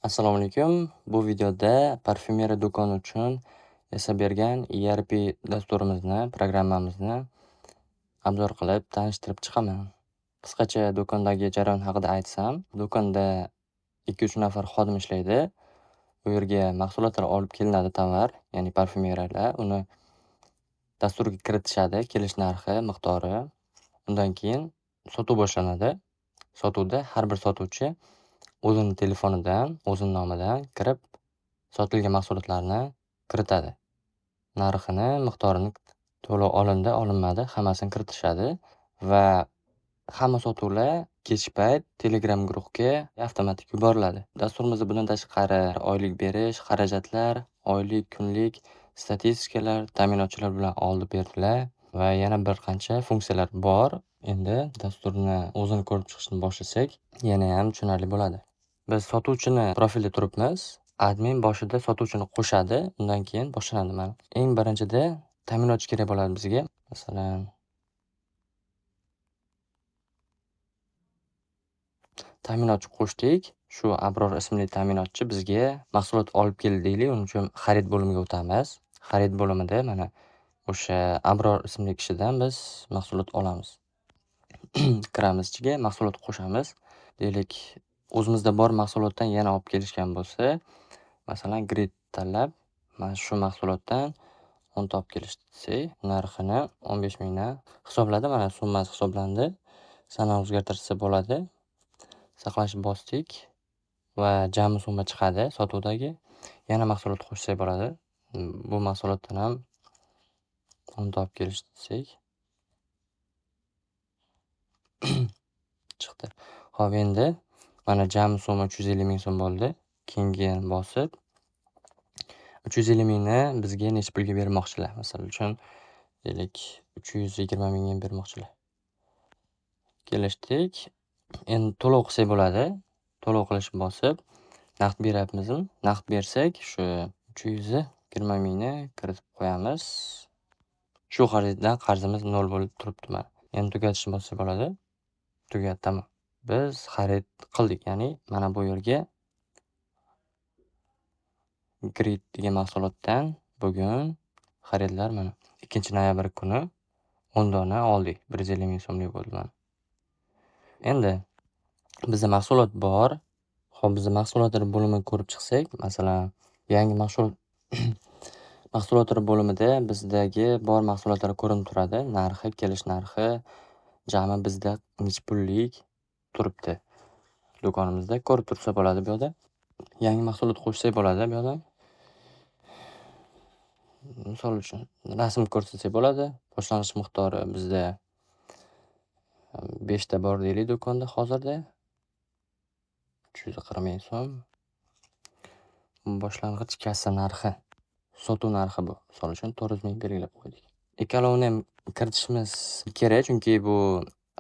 Assalomu alaykum. Bu videoda parfyumeriya do'koni uchun yasab bergan ERP dasturimizni, programmamizni obzor qilib tanishtirib chiqaman. Qisqacha do'kondagi jarayon haqida aytsam, do'konda 2-3 nafar xodim ishlaydi. U yerga mahsulotlar olib kelinadi, tovar, ya'ni parfyumeriyalar. Uni dasturga kiritishadi, kelish narxi, miqdori. Undan keyin sotuv boshlanadi. Sotuvda har bir sotuvchi o'zini telefonidan, o'zini nomidan kirib sotilgan mahsulotlarni kiritadi. Narxini, miqdorini, to'lov olindi, olinmadi, hammasini kiritishadi va hamma sotuvlar kechki payt Telegram guruhga avtomatik yuboriladi. Dasturimizda bundan tashqari oylik berish, xarajatlar, oylik, kunlik statistikalar, ta'minotchilar bilan oldi-berdilar va yana bir qancha funksiyalar bor. Endi dasturni o'zini ko'rib chiqishni boshlasak, yanayam tushunarli bo'ladi. Biz sotuvchini profilda turibmiz. Admin boshida sotuvchini qo'shadi, undan keyin boshlanadi mana. Eng birinchida ta'minotchi kerak bo'ladi bizga. Masalan, ta'minotchi qo'shdik. Shu Abror ismli ta'minotchi bizga mahsulot olib keldi deylik. Uning uchun xarid bo'limiga o'tamiz. Xarid bo'limida mana o'sha Abror ismli kishidan biz mahsulot olamiz. Kiramiz ichiga, mahsulot qo'shamiz. Deylik, o'zimizda bor mahsulotdan yana olib kelishgan bo'lsa, masalan, grid tanlab, mana shu mahsulotdan 10 ta olib kelishdi desak, narxini 15 mingdan hisobladi. Mana summasi hisoblandi. Sanani o'zgartirsa bo'ladi. Saqlashni bosdik va jami summa chiqadi sotuvdagi. Yana mahsulot qo'shsak bo'ladi. Bu mahsulotdan ham 10 ta olib kelishdi desak chiqdi. Xo'p, endi mana jami summa 350 ming so'm bo'ldi. Keyingi bosib 350 mingni bizga necha pulga bermoqchilar? Masalan uchun, deylik, 320 mingga bermoqchilar. Kelishdik. Endi to'lov qilsak bo'ladi. To'lov qilishni bosib, naqd beryapmizmi? Naqd bersak, shu 320 mingni kiritib qo'yamiz. Shu xariddan qarzimiz 0 bo'lib turibdi mana. Endi tugatishni bossak bo'ladi. Tugadi, tamom. Biz xarid qildik, ya'ni mana bu yerga Grid degan mahsulotdan bugun xaridlar mana 2-noyabr kuni 10 dona oldik. 150 ming so'mlik bo'ldi mana. Endi bizda mahsulot bor. Xo'p, bizda mahsulotlar bo'limini ko'rib chiqsak, masalan, yangi mahsulotlar bo'limida bizdagi bor mahsulotlar ko'rinib turadi. Narxi, kelish narxi, jami bizda necha pullik turibdi. Do'konimizda ko'rib tursa bo'ladi bu yerda. Yangi mahsulot qo'shsak bo'ladi bu yerda. Misol uchun rasm ko'rsatsak bo'ladi. Boshlang'ich miqdori bizda 5 ta bor deylik do'konda hozirda. 340 ming so'm. Boshlang'ich kassa narxi, sotuv narxi bu. Misol uchun 400 ming belgilab qo'ydik. Ikkalovini ham kiritishimiz kerak, chunki bu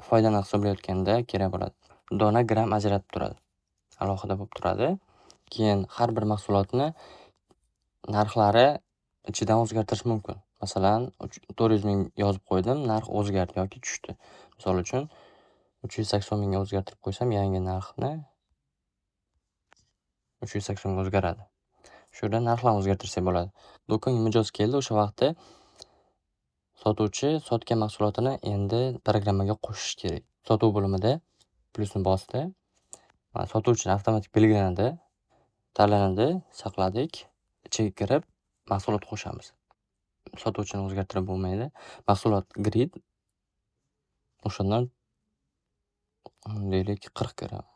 foydani hisoblayotganda kerak bo'ladi. Dona gramm ajratib turadi. Alohida bo'lib turadi. Keyin har bir mahsulotni narxlari ichidan o'zgartirish mumkin. Masalan, 400 ming yozib qo'ydim, narx o'zgardi yoki tushdi. Misol uchun 380 mingga o'zgartirib qo'ysam, yangi narxni 380 ga o'zgaradi. Shu yerda narxlarni o'zgartirsak bo'ladi. Do'konga mijoz keldi, o'sha vaqtda sotuvchi sotgan mahsulotini endi programmaga qo'shish kerak. Sotuv bo'limida plyusni bosdi. Mana sotuvchini avtomatik belgilanadi, tanlanadi, saqladik. Ichiga kirib mahsulot qo'shamiz. Sotuvchini o'zgartirib bo'lmaydi. Mahsulot grid o'shandan deylik 40 gramm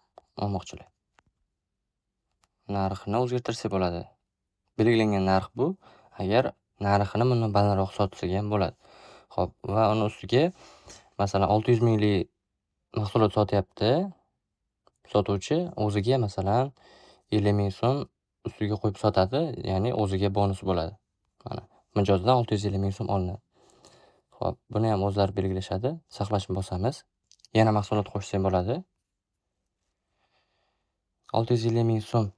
olmoqchilar. Narxini o'zgartirsak bo'ladi. Belgilangan narx bu. Agar narxini bundan balandroq sotsak ham bo'ladi. Xo'p, va uni ustiga masalan 600 minglik mahsulot sotyapti sotuvchi, o'ziga masalan 50 ming so'm ustiga qo'yib sotadi, ya'ni o'ziga bonus bo'ladi. Mana mijozdan 650 ming so'm olinadi. Xo'p, buni ham o'zlari belgilashadi. Saqlashni bosamiz. Yana mahsulot qo'shsak bo'ladi. 650 ming so'm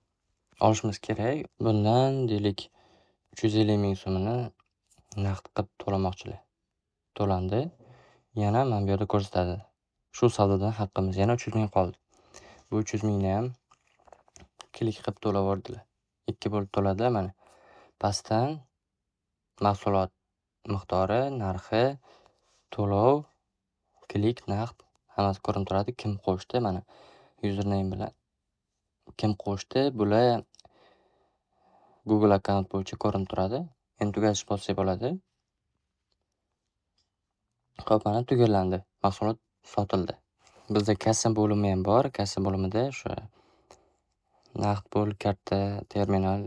olishimiz kerak. Bundan deylik 350 ming so'mini naqd qilib to'lamoqchilar. To'landi. Yana mana bu yerda ko'rsatadi. Shu savdodan haqqimiz yana 300 ming qoldi. Bu 300 mingni ham Klik qilib to'lavordilar. 2 bo'lib to'ladilar mana. Pastdan mahsulot miqdori, narxi, to'lov, klik, naqd hammasi ko'rinib turadi. Kim qo'shdi mana username bilan kim qo'shdi, bular Google akkaunt bo'yicha ko'rinib turadi. Endi tugatish bossak bo'ladi. Xo'p, mana tugallandi. Mahsulot sotildi. Bizda kassa bo'limi ham bor. Kassa bo'limida o'sha naqd pul, karta, terminal,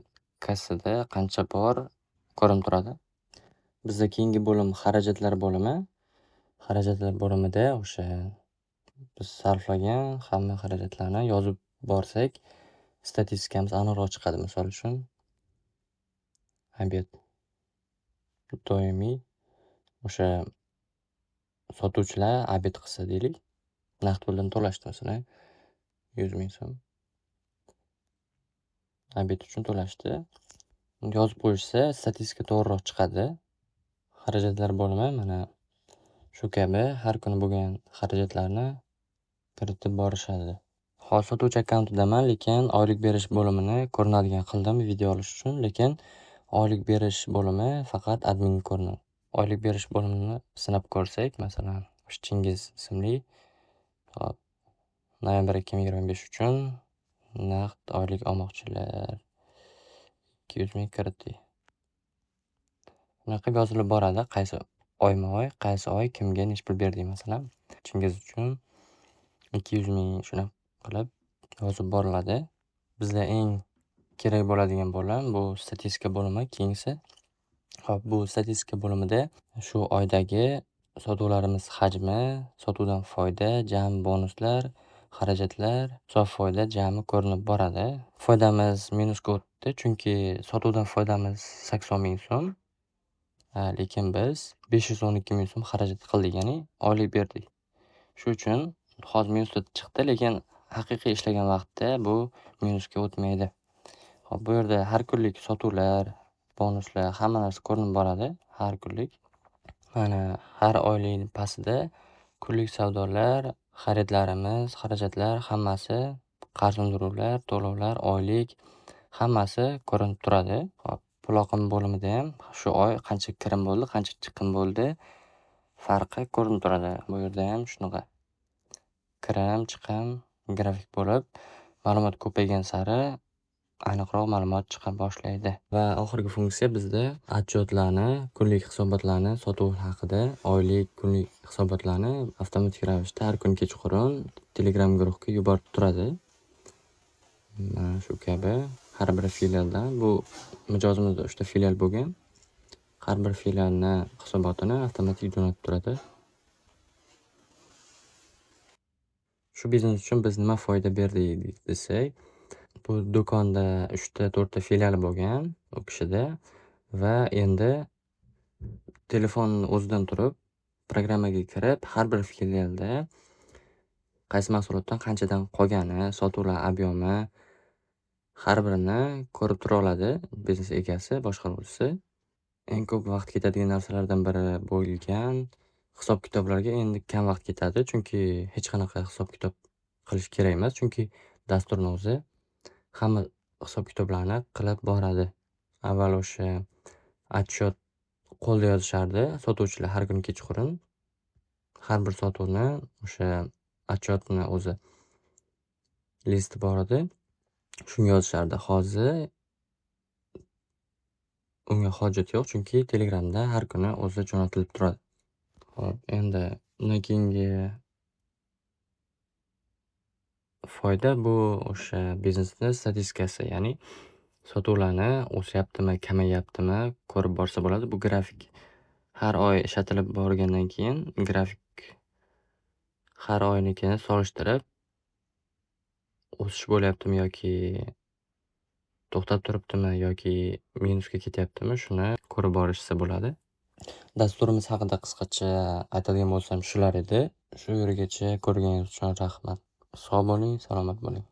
kassada qancha bor ko'rinib turadi. Bizda keyingi bo'lim xarajatlar bo'limi. Xarajatlar bo'limida o'sha biz sarflagan hamma xarajatlarni yozib borsak, statistikamiz aniqroq chiqadi. Misol uchun, обед doimiy o'sha sotuvchilar обед qilsa deylik, naqd puldan to'lashdi masalan 100 ming so'm. Обед uchun to'lashdi. Yozib qo'yishsa statistika to'g'riroq chiqadi. Xarajatlar bo'limi mana shu kabi har kuni bo'lgan xarajatlarni kiritib borishadi. Hozir sotuvchi akkauntidaman, lekin oylik berish bo'limini ko'rinadigan qildim video olish uchun, lekin oylik berish bo'limi faqat adminga ko'rinadi. Oylik berish bo'limini sinab ko'rsak, masalan, Chingiz ismli, hop, noyabr 2025 uchun naqd oylik olmoqchilar 200 ming kiritdik. Bunaqa yozilib boradi, qaysi oyma-oy, qaysi oy kimga necha pul berdik masalan. Chingiz uchun 200 ming shunaqa qilib yozib boriladi. Bizda eng kerak bo'ladigan bo'lim bu statistika bo'limi keyingisi. Hop, bu statistika bo'limida shu oydagi sotuvlarimiz hajmi, sotuvdan foyda, jami bonuslar, xarajatlar, sof foyda jami ko'rinib boradi. Foydamiz minusga o'tdi, chunki sotuvdan foydamiz 80 ming so'm. Lekin biz 512 ming so'm xarajat qildik, ya'ni oylik berdik. Shu uchun hozir minusda chiqdi, lekin haqiqiy ishlagan vaqtda bu minusga o'tmaydi. Hop, bu yerda har kunlik sotuvlar, bonuslar hamma narsa ko'rinib boradi har kunlik. Mana har oylik pastida kunlik savdolar, xaridlarimiz, xarajatlar hammasi, qarz undiruvlar, to'lovlar, oylik hammasi ko'rinib turadi. Hop, pul oqimi bo'limida ham shu oy qancha kirim bo'ldi, qancha chiqim bo'ldi farqi ko'rinib turadi. Bu yerda ham shunaqa kirim, chiqim grafik bo'lib, ma'lumot ko'paygan sari aniqroq ma'lumot chiqa boshlaydi. Va oxirgi funksiya bizda отчетlarni, kunlik hisobotlarni, sotuv haqida oylik, kunlik hisobotlarni avtomatik ravishda har kuni kechqurun Telegram guruhga yuborib turadi. Mana shu kabi har bir filialdan, bu mijozimizda 3 ta filial bo'lgan. Har bir filialni hisobotini avtomatik jo'natib turadi. Shu biznes uchun biz nima foyda berdik desak, bu do'konda 3 ta 4 ta filial bo'lgan u kishida va endi telefonni o'zidan turib programmaga kirib har bir filialda qaysi mahsulotdan qanchadan qolgani, sotuvlar объеми har birini ko'rib tura oladi biznes egasi, boshqaruvchisi. Eng ko'p vaqt ketadigan narsalardan biri bo'lgan hisob-kitoblarga endi kam vaqt ketadi, chunki hech qanaqa hisob-kitob qilish kerak emas, chunki dasturni o'zi hamma hisob-kitoblarni qilib boradi. Avval o'sha отчет qo'lda yozishardi sotuvchilar har kuni kechqurun. Har bir sotuvni o'sha отчетni o'zi listi bor edi. Shunga yozishardi. Hozir unga hojat yo'q, chunki Telegramda har kuni o'zi jo'natilib turadi. Hop, endi undan keyingi foyda bu o'sha biznesni statistikasi, ya'ni sotuvlarni o'syaptimi, kamayyaptimi ko'rib borsa bo'ladi. Bu grafik har oy ishlatilib borgandan keyin grafik har oynikini solishtirib o'sish bo'lyaptimi yoki to'xtab turibdimi yoki minusga ketyaptimi shuni ko'rib borishsa bo'ladi. Dasturimiz haqida qisqacha aytadigan bo'lsam shular edi. Shu yergacha ko'rganingiz uchun rahmat. Sog' bo'ling, salomat bo'ling.